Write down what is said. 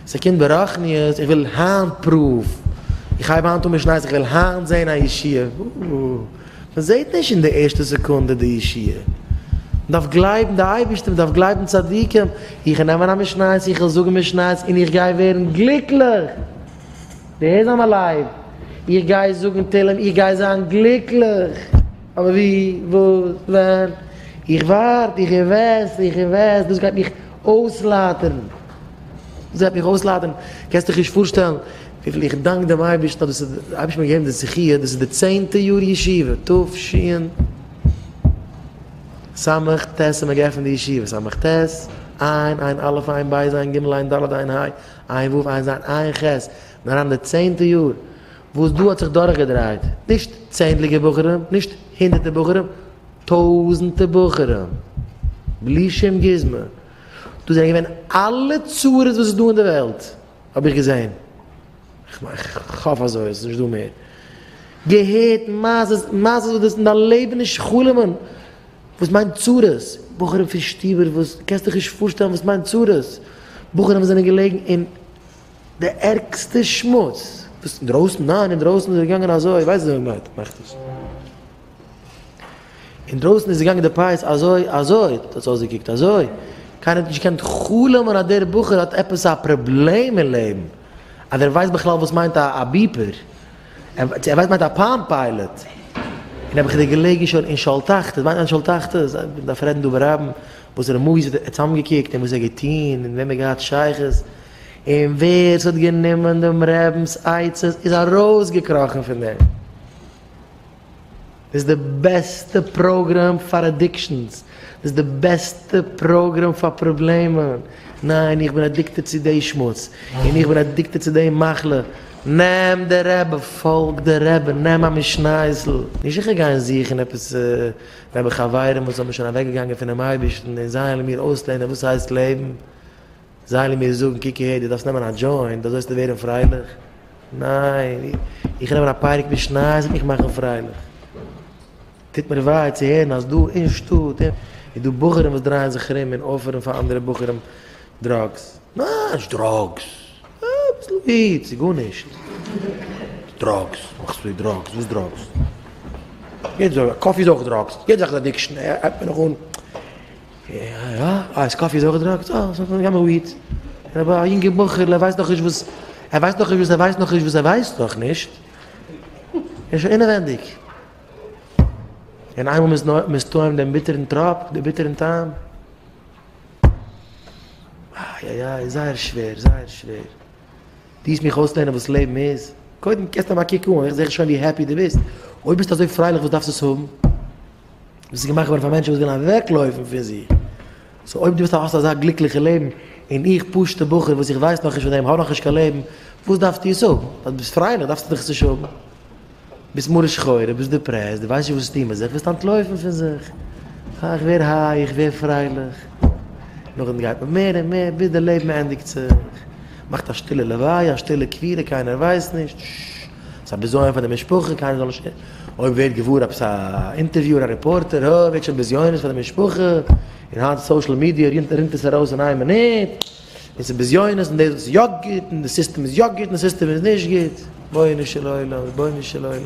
ס'קומט ברוחניות, איך וויל היינט proof, איך הייב היינט אן משניות, איך וויל היינט זען א ישועה, מ'זעט נישט אין די ערשטע סעקונדע די ישועה, מ'דארף גלייבן די אייבערשטער, מ'דארף גלייבן צדיקים, איך וועל נעמען א משניות, איך וועל זאגן משניות און איך גיי ווערן גליקליך, דער זלמן לייב, איך גיי זאגן תהלים, איך גיי זיין גליקליך, אבער ווי, וואס, ווען, איך ווארט, איך invest, איך invest, דאס גייט מיך אויסלייטערן. דאס גייט מיך אויסלייטערן, קענסט דיך נישט פארשטעלן וויפיל איך דאנק דעם אייבערשטן אז דאס איז, דער אייבערשטער האט מיר געגעבן די זכי', דאס איז די צענטע יאר ישיבה, תשס"ט האט מען געעפנט די ישיבה, ס"ט, ע', ע' א', ע' ב', ע' ג', ע' ד', ע' ה', ע' ו', ע' ז', ע' ח', מיר אריין אין די צענטע יאר, וואס דא האט זיך דורכגעדרייט, נישט צענדליגער בחורים, נישט הונדערטער בחורים, טויזנטער בחורים, בלי שום גוזמא. דא זענען געווען אלע צרות וואס איז דא אין די וועלט האב איך געזען, כ'האף אזוי, עס איז נישט דא מער, געהערט מעשות, מעשות וואס דו וועסט אין דיין לעבן נישט חלומ'ן, וואס מיינט צרות, בחורים פון שטיבער וואס קענסט דיך נישט פארשטעלן וואס מיינט צרות, בחורים וואס זענען געלעגן אין די ערגסטע שמוץ, וואס אינדרויסן, ניין אינדרויסן איז ער געגאנגען אזוי, ווייסט ווי מ'מאכט עס. אינדרויסן איז געגאנגען די פייס אזוי אזוי, האט עס אויסגעקוקט אזוי, קיינער האט נישט געקענט חלומ'ן אז דער בחור האט עפעס א פראבלעם אין לעבן, אז ער ווייסט בכלל וואס מיינט א beeper, ער ווייסט מיינט א Palm Pilot, און האב איך דיר געלעגן שוין אין שאול תחתית, מיינט מען שאול תחתית, מען דארף רעדן דא ברבים, וואסערע movies האט ער צוזאמגעקוקט און וואס ער האט געטון און וועם ער האט געהאט שייכות, און ווער ס'האט גענומען דעם רבינ'ס עצות איז ארויסגעקראכן פון דעם. דאס איז די בעסטע program פאר addictions, דאס איז די בעסטע program פאר פראבלעמען, ניין איך בין addicted צו די שמוץ, און איך בין addicted צו די מחלה, נעם די רבי, פאלג די רבי, נעם א משניות'ל, נישט איך גיי גיין זוכן עפעס רבי חברים וואס האבן שוין אוועקגעגאנגען פונעם אייבערשטן און זיי וועלן מיר אויסלערנען וואס הייסט לעבן, זיי וועלן מיר זאגן קוק אהער דו דארפסט נעמען א joint אזוי וועסטו ווערן פרייליך, ניין, איך נעם א פרק משניות וועט מיך מאכן פרייליך. טוט מיר וויי צו הערן אז דא אין שטאט איז דא בחורים וואס דרייען זיך ארום און offer ן פאר אנדערע בחורים drugs. ניין, נישט drugs. אביסל weed, ס'איז גארנישט. drugs? מאכסטו drugs? וואס drugs? יעדע זאך, coffee איז אויך drugs. יעדע זאך איז addiction. הייבט מען נאך אן. יא יא, אה איז coffee איז אויך drugs? אה סאו געב מיר weed. אבער א יונגע בחור'ל ער ווייסט נאכנישט וואס, ער ווייסט נאכנישט וואס ער ווייסט נאכנישט וואס ער ווייסט נאכנישט, ער איז שוין אינעווענדיג. און איינמאל מ'איז מ'איז טועם דעם ביטערן טראפ, די ביטערן טעם, איי איי איי, זייער שווער, זייער שווער. דו וועסט מיך אויסלערנען וואס לעבן איז? קודם קענסטו אים א קוק אן, איך זע שוין ווי happy דו ביסט. אויב ביסטו אזוי פרייליך וואס דארפסטו עס האבן? דאס איז געמאכט געווארן פאר מענטשן וואס ווילן אוועקלויפן פון זיך. so אויב דו ביסט האסט אזא גליקליכע לעבן, און איך פשוטע בחור וואס איך ווייס נאכנישט פון דעם האב נאכנישט קיין לעבן, וואס דארפסטו עס האבן? אז דו ביסט פרייליך דארפסטו דאך עס נישט האבן. ביסט מרה שחורה, ביסט depressed, דו ווייסט נישט וואס צו טון מיט זיך, ווילסט אנטלויפן פון זיך. אה, איך ווער high, איך ווער פרייליך. נאכדעם גייט מען מער און מער ביז די לעבן ענדיגט זיך. מאכט א שטילע לוויה, א שטילע קבירה, קיינער ווייסט נישט. ששש. ס'איז א בזיון פאר די משפחה, קיינער זאל נישט, אויב ווערט געוואר עפעס א interviewer א reporter, הא, ווערט שוין בזיונות פאר די משפחה, און היינט social media רינט עס ארויס אין איין מינוט, און ס'איז בזיונות, און דאס איז יא גוט, און די סיסטעם איז יא גוט, און די סיסטעם איז נישט גוט, רבונו של עולם, רבונו של עולם.